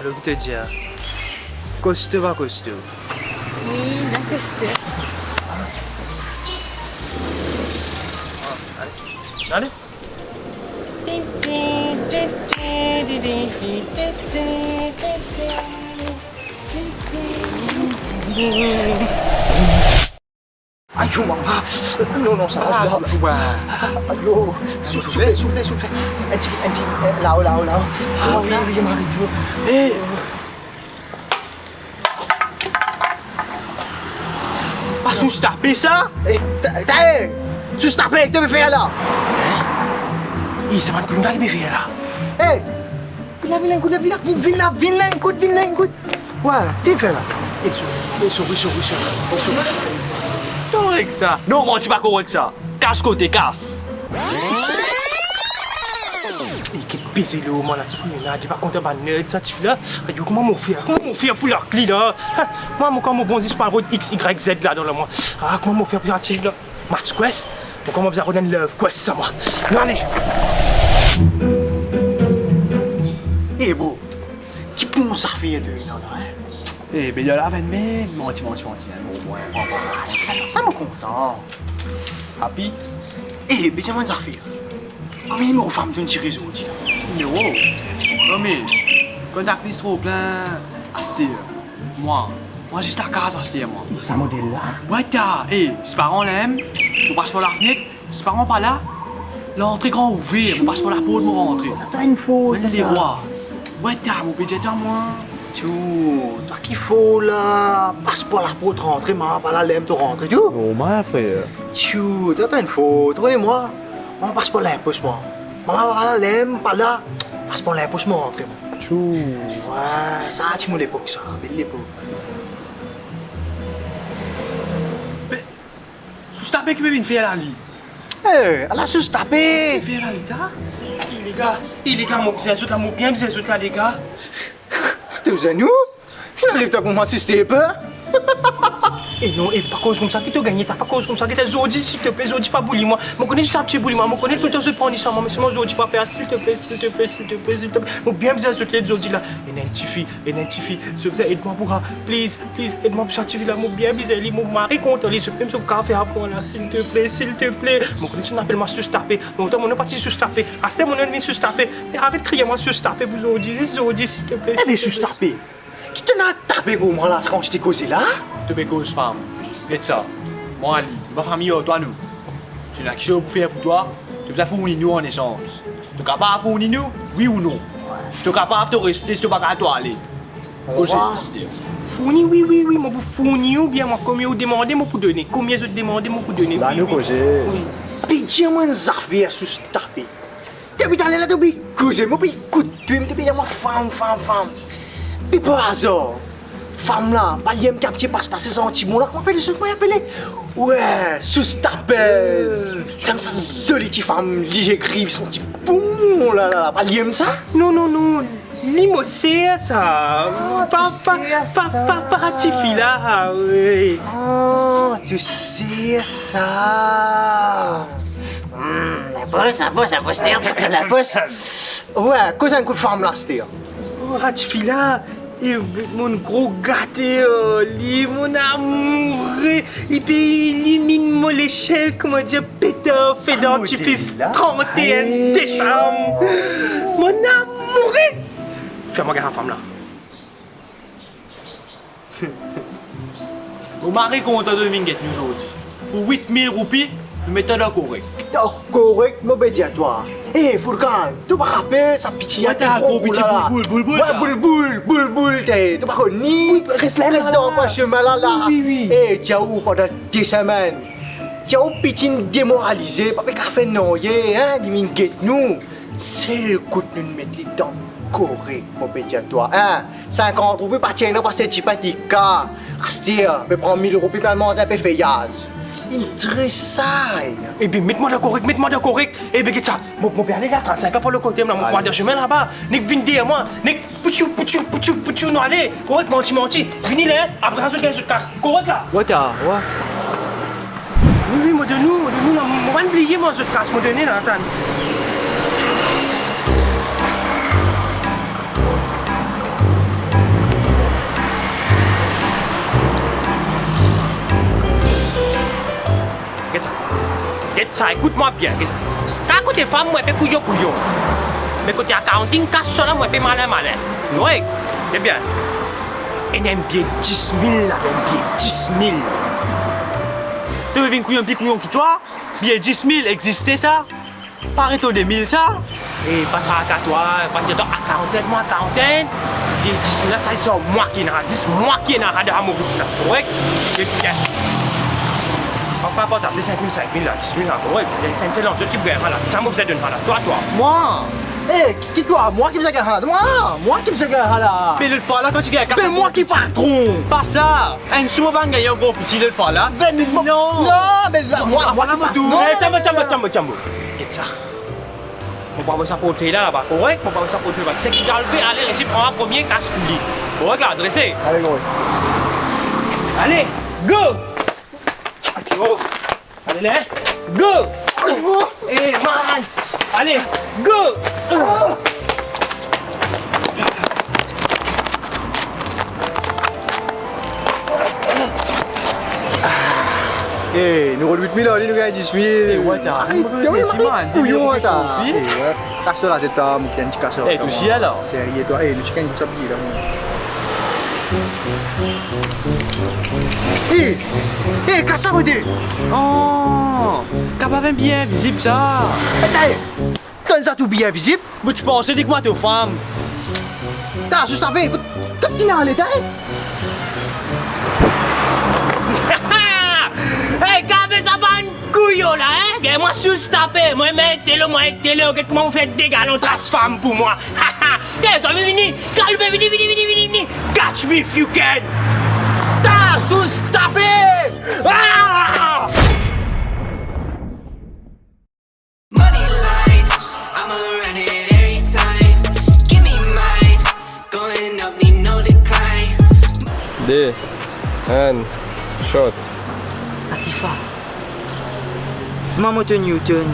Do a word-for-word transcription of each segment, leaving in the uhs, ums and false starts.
Alor, ki to dir? Kosto pa kosto? Wi, bien kosto. Ale. Ayo, mama. Non, non, sa, sa, ah, sa. Ayo. Souf-, soufle, soufle, soufle. Enn ti, enn ti, eh, lao, lao, lao. Ah, wi, wi, mari, to. Eh. Pa sous tape sa? Eh, ta, ta, eh, sous tape, to pe fer la? Eh, sa bann kouyon la ki pe fer la? Eh, vinn la, vinn la, vinn la, vinn la, vinn la, vinn la, vinn la, vinn la, vinn la. Wa, ki fer la? Eh, sou, eh, sou, sou, sou, sou. Korek sa. Non, mwa, ti pa korek sa. Kas kote, kas. Eh, ki peze lor mwa la, ki kouyon la, ti pa kontan bann nerd sa, tifi la. Ayo, kouma mo fer la? Kouma mo fer pou lak li la? Ha, mwa, mo kouma mo bon zis pa rod X, Y, Z la dan la, mwa. Ah, kouma mo fer pou sa, tifi la? Match kwes, mo kouma bizin rod enn love kwes sa, mwa. Nou ale. Eh, bro, ki bon zafer to ena la, hein? Eh, be, li al avek mwa, manti, manti, manti, hein, bon, bon, bon, bon. Ah, sa, sa mo kontan. Happy? Eh, be, dir mwa enn zafer. Konbien nimero fam to'nn tire zordi la? Nimero? Non, me kontak li tro plin aster. Mwa, mwa zis lakaz aster, mwa. Sa model la? Wata, eh, si paran lem, mo pas par lafnet, si paran pa la, lantre gran ouver, mo pas par laport, mo rantre. Atann, enn fo, Mem lerwa. Wata, mo pe dir twa, mwa. Tchou, twa ki fo la, pas par laport, rantre, mama pa la, lem to rantre, tchou. Normal, frer. Tchou, twa, twa enn fo, to kone mwa. Mwa pas par linpos, mwa. Mama pa la, lem pa la, pas par linpos, mo rantre, mwa. Tchou. Wi, sa ti mo lepok sa, bel lepok. Be, Soustape ki pe vinn fer la li? Eh, ala Soustape! Fer la li ta? Eh, lega, eh, lega, mo bizin zot la, mo bien bizin zot la, lega. To bizin nou? Finn ariv twa kouma Soustape? Eh non, eh, pa koz koumsa, ki to gagne ta, pa koz koumsa, ki ta zordi, silteple, zordi pa bouli mwa. Mo kone zot abitie bouli mwa, mo kone toultan zot pran li sa mwa, me selman zordi pa fer, silteple, silteple, silteple, silteple. Mo bien bizin zot la zordi la. Ena enn tifi, ena enn tifi, zot bizin ed mwa pou sa, please, please, ed mwa pou sa tifi la, mo bien bizin li, mo mari kontan li, zot mem zot kapav fer pou mwa la, silteple, silteple. Mo kone zot inn apel mwa Soustape, lontan mo nom pa ti Soustape, aster mo nom vinn Soustape. Me aret kriy mwa Soustape pou zordi, zis zordi, silteple, silteple. Ebe, Soustape, ki to'nn al tape kouma la, sa kan ti koze la? To pe koz fam. Get sa. Mwa, li, nou pa fami ar twa, nou. Si nou ena kiksoz pou fer pou twa, to bizin fourni nou an esanz. To kapav fourni nou, wi ou non? Si to kapav, to reste, si to pa kapav, to ale. Koze, aster. Fourni, wi, wi, wi, mo pou fourni oubien mwa, konbien ou demande, mo pou done. Konbien zot demande, mo pou done. La, wi, nou wi. Koze. Wi. Pe dir mwa enn zafer, Soustape. Depi taler la to pe koze, mo pe ekout twa, to pe dir mwa fam, fam, fam. Pe par azar, fam la, pa li mem ki abitie pas, pas sa ti bon la, kouma apel li, kouma li apele? Wi, Soustapez. Sa mem sa zoli ti fam, li egri, santi bon, la, la, la, pa li mem sa? Non, non, non. Li mo ser sa. Ah, pa, to pa, ser pa, sa. Pa, pa tifi la, wi. Ah, to ser sa. Hmm, labos, labos, labos, labos. Wi, koz enn kout fam la, aster. Oh, tifi la, e, monn gro gate ar li, monn amoure, li pe iliminn mo lesiel, kouma dir, petar, petar, tifi, trant e enn desam. Monn amoure. Fer mwa gagn sa fam la. Mo mari kontan to vinn get nou zordi. Pou wit mil roupi, nou met twa dan korek. Dan korek, mo pe dir twa. Eh, Fourkan, to pa rapel sa piti la, wi, ta gro, gro piti la. Boulboul, boulboul, wi, ta. Boulboul, boulboul, te, to pa konn li? Wi, res la, res la, dan kwen sime la, la. Wi, wi, wi. Eh, dir ou pandan de semenn. Dir ou piti inn demoralize, pa pe kapav fer nanye, hein, li vinn get nou. Sel kout nou met li dan korek, mo pe dir twa, hein. Sinkant roupi pa ti ena pou aste dipin dika. Aster, pe pran mil roupi pou al manz inpe feyaz. Inn tresay. Ebe, met mwa dan korek, met mwa dan korek. Ebe, get sa. Mo, mo pe ale la, trannsink la par lekote la, mo pe ale dan sime laba. Nek vinn deryer mwa, nek poutiou, poutiou, poutiou, poutiou, nou ale. Korek, manti, manti. Vini la, apre sa zot gagn zot kas. Korek la? Wi, ta, wi. Wi, wi, mo donn ou, mo donn ou la, mo, mo pa'nn bliye mwa zot kas, mo donn ou la, atann. Get sa. Get sa, ekout mwa bien, get sa. Kan kote fam, mwa pe kouyon kouyon. Me kote accounting, kas sa la, mwa pe malin malin. Wi, ebien. Ena enn biye dis mil la, enn biye dis mil. To pe vinn kouyon, pli kouyon ki twa? Biye dis mil, existe sa? Parey to de mil sa? E, pa traka twa, pa dir twa accountant, mwa accountant. Biye dis mil la, sa, se mwa ki ena, zis mwa ki ena sa dan Moris la, korek? Ebien. Pa, pa, pa, sa, se sink mil, sink mil la, dis mil la, korek? Se, se, se lot ki pou gagn sa la. Sa, mo bizin donn sa la. Twa, twa. Mwa? Eh, ki, ki twa? Mwa ki bizin gagn sa la? Mwa? Mwa ki bizin gagn sa la? Me lot fwa la, kan ti gagn... Me mwa ki patron. Pa sa. Enn sou mo pa'nn gagn ankor piti lot fwa la. Be non. Non, me la, mwa, mwa, mwa, mo tou. Non, eh, non, tanbo, non, tanbo, non, tanbo, non. Tanbo. Get sa. Mo pou avoy sa portey la laba, korek? Mo pou avoy sa portey laba. Seki galbe, ale, resi pran premie kas pou li. Korek la, drese. Ale, korek. Ale, go! Yo. Ale, le, go! Eh, man! Ale, go! Ah! Eh, nou rod wit mil, ale, nou gagn dis mil. Eh, ouais, t'as... Aret, arrête, t'es, man, kouyon, t'as. Eh, ouais. Kas to latet, ta, mo gagn ti kas. Eh, to osi, alor. Serye, twa. Eh, nou ti gagn sa biye la, mwa. Eh, eh, kas sa kote? Oh, kapav enn bie invizib, sa. Eh, ta, eh, Tann sa tou bie invizib. Mo ti panse li kouma to fam. Ta, zis tape, kot, kot ki ale, ta, eh? Hey, kabe sa bann kouyon la, eh? Gagn mwa zis tape, mwa enn telo, mwa enn telo, get kouma ou fer de galon tras fam pou mwa. Hey, twa vini, vini, kaloupe, vini, vini, vini, vini, vini. Catch me if you can. Ta, zis tape! Ah! Money line, I'ma run it every time. Give me mine, going up, need no decline. De, enn, shot. Atifa, mwa mo to Newton,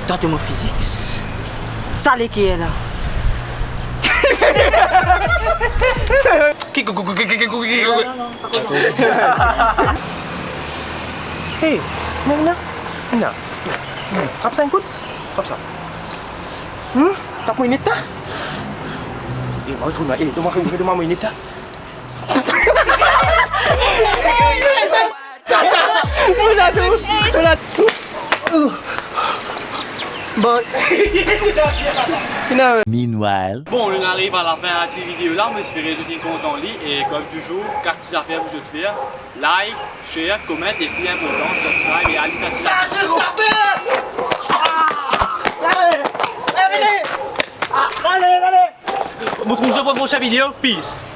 twa to mo physics. Sa leker la? Hey, non, non, non. Trap sa enn kout. Trap sa. Hmm? Trap mwa enn eta. Eh, mwa trouv la. Eh, donn mwa, donn mwa enn eta. Bon. Meanwhile. Bon, nou ariv a lafin a ti video la, mo espere zot inn kontan li, e kom touzour, kat ti zafer pou zot fer, like, share, comment, e pli inportan, subscribe e al li kat ti zafer. Mo trouv zot pou prosin video, peace.